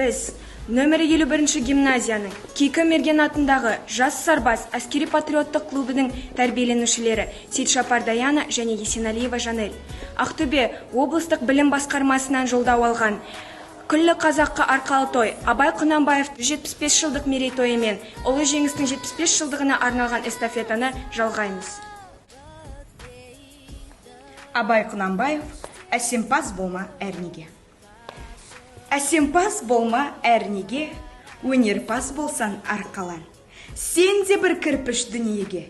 Біз, нөмірі 51-ші гимназияның Кейкі Мерген атындағы «Жас сарбаз» әскери патриоттық клубының тәрбиеленушілері Сейтшапар Даяна және Есеналиева Жанель Ақтөбе облыстық білім басқармасынан жолдау алған күллі қазаққа арқалы той, Абай Құнанбаев 175 жылдық мерейтойы мен Ұлы Жеңістің 75 жылдығына арналған эстафетаны жалғаймыз. Абай Құнанбаев, «Әсемпаз болма әрнеге». Әсемпаз болма әрнеге, өнерпаз болсаң арқалан. Сен де бір кірпіш дүниеге,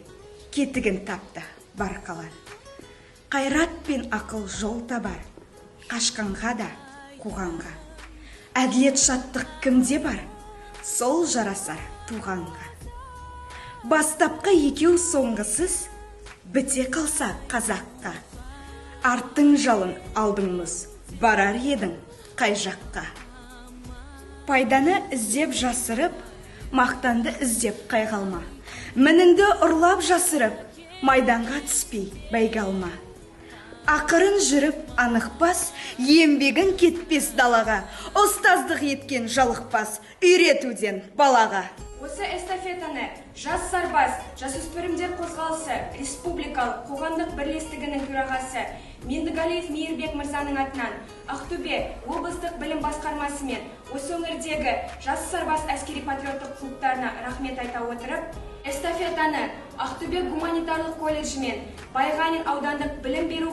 кетігін тапты бар қалан. Қайрат пен ақыл жол табар, қашқанға да қуғанға. Әділет, шаттық кімде бар, сол жарасар туғанға. Бастапқы екеу соңғысыз біте қалса қазаққа. Арттың жалын, алдың мұз, барар едің қай жаққа? Пайданы іздеп жасырып, мақтанды іздеп қайғалма. Мініңді ұрлап жасырып, майданға түспей бәйге алма. Ақырын жүріп анық бас, еңбегің кетпес далаға. Ұстаздық еткен жалықпас, үйретуден балаға. Осы эстафетаны «Жас сарбаз» жасөспірімдер қозғалысы республикалық қоғамдық бірлестігінің төрағасы Мендіғалиев Мейірбек мырзаның атынан Ақтөбе облыстық білім басқармасы мен осы өңірдегі «Жас сарбаз» әскери патриоттық клубтарына рахмет айта отырып, эстафетаны Ақтөбе гуманитарлық колледжі мен Байғанин аудандық білім беру